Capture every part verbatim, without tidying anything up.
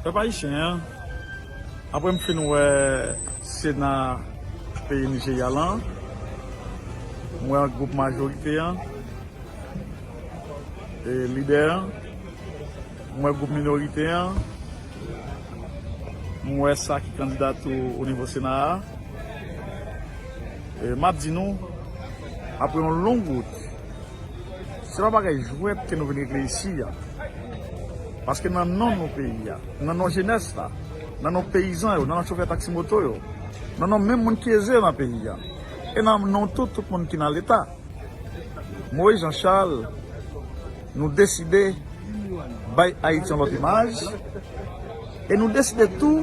Pèp ayisyen an, apre m fin wè Sena peyi Nijerya lan, m wè gwoup majorite an, e lidè an, m wè gwoup minorite an, m wè sa ki kandida tou o nivo Sena a. E m ap di nou, apre yon long wout, se pa bagay jwèt ke nou vin regle isi a. Paske nan non nou peyi a, nan non jenès la, nan non peyizan yo, nan non chofè taksi moto yo, nan non menm moun ki eze nan peyi a, e nan non tout, tout moun ki nan Leta. Moïse Jean Charles, nou deside bay Ayiti yon lòt imaj, e nou deside tou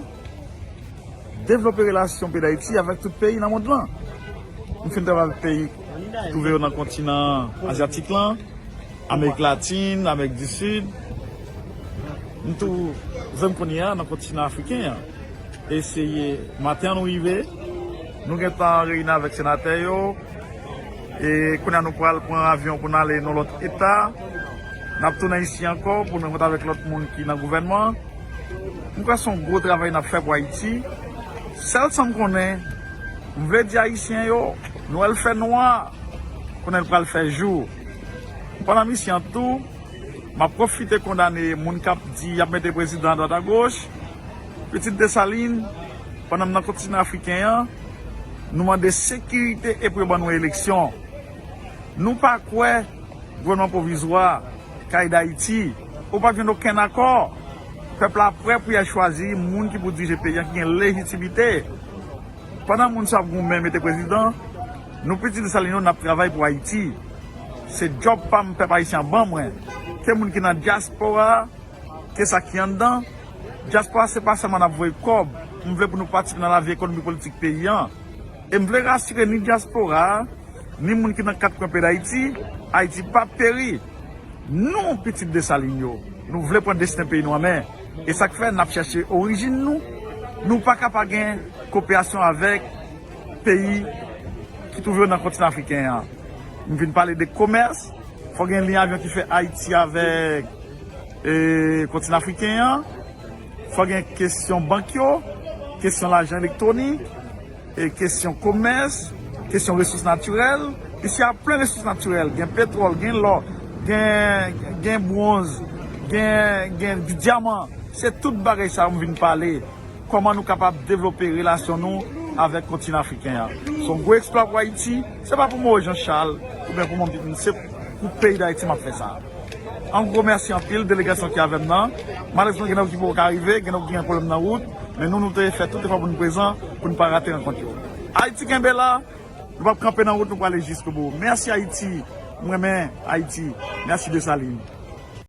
devlope relasyon peyi Dayiti avèk tout peyi nan mond lan. M fin travay avèk peyi ki twouve yo nan kontinan azyatik lan, Amerik Latin, Amerik di Sid. M twouve m kounye a nan kontinan afriken an. Eseye, maten an nou rive, nou gentan reyini avèk senatè yo, e kounye a nou pral pran avyon pou n ale nan lòt eta. N ap tounen isi ankò pou n rankontre avèk lòt moun ki nan gouvènman. M kwè se yon gwo travay n ap fè pou Ayiti. Sèl sa m konnen, m vle di Ayisyen yo, Nwèl fè nwa, konnen l pral fè jou. Pandan m isi an tou, m ap pwofite kondane moun k ap di y ap mete prezidan adwat agoch. Pitit Desalin, pandan m nan kontinan afriken an, nou mande sekirite e pou yo ban nou eleksyon. Nou pa kwè gouvènman pwovizwa ka ede Ayiti. Ou pa jwenn okenn akò. Pèp la prè pou y al chwazi moun ki pou dirije peyi a ki gen lejitimite. Pandan moun sa ap goumen mete prezidan, nou pitit Desalin yo n ap travay pou Ayiti. Se djòb pa m pèp ayisyen an ban mwen. Ke moun ki nan dyaspora, ke sa ki anndan. Dyaspora se pa sèlman n ap voye kòb. M vle pou nou patisipe nan lavi ekonomik politik peyi an. E m vle rasire ni dyaspora a, ni moun ki nan kat kwen peyi Dayiti, Ayiti p ap peri. Nou, pitit Desalin yo, nou vle pran desten peyi nou an men. E sa k fè n ap chèche orijin nou. Nou pa ka pa gen koperasyon avèk peyi ki twouve yo nan kontinan afriken an. M vin pale de komès, fò gen liy avyon ki fè Ayiti avèk, e, kontinan afriken an. Fò gen kesyon bank yo, kesyon lajan elektwonik, e, kesyon komès, kesyon resous natirèl. Isi a plen resous natirèl, gen petwòl, gen lò, gen, gen bwonz, gen, gen dyaman. Se tout bagay sa yo m vin pale. Kòman nou kapab devlope relasyon nou avèk kontinan afriken an. Se yon gwo eksplwa pou Ayiti. Se pa pou Moïse Jean Charles oubyen pou mwen, se pou peyi Dayiti m ap fè sa. An gwo, mèsi anpil delegasyon ki avè m nan. Malerezman, gen nèg ki poko ka rive, gen nèg ki gen pwoblèm nan wout, men nou, nou te fè tout efò pou nou prezan, pou nou pa rate rankont yo. Ayiti kenbe la, nou p ap kanpe nan wout, nou prale jiskobou. Mèsi Ayiti, m renmen Ayiti. Mèsi Desalin.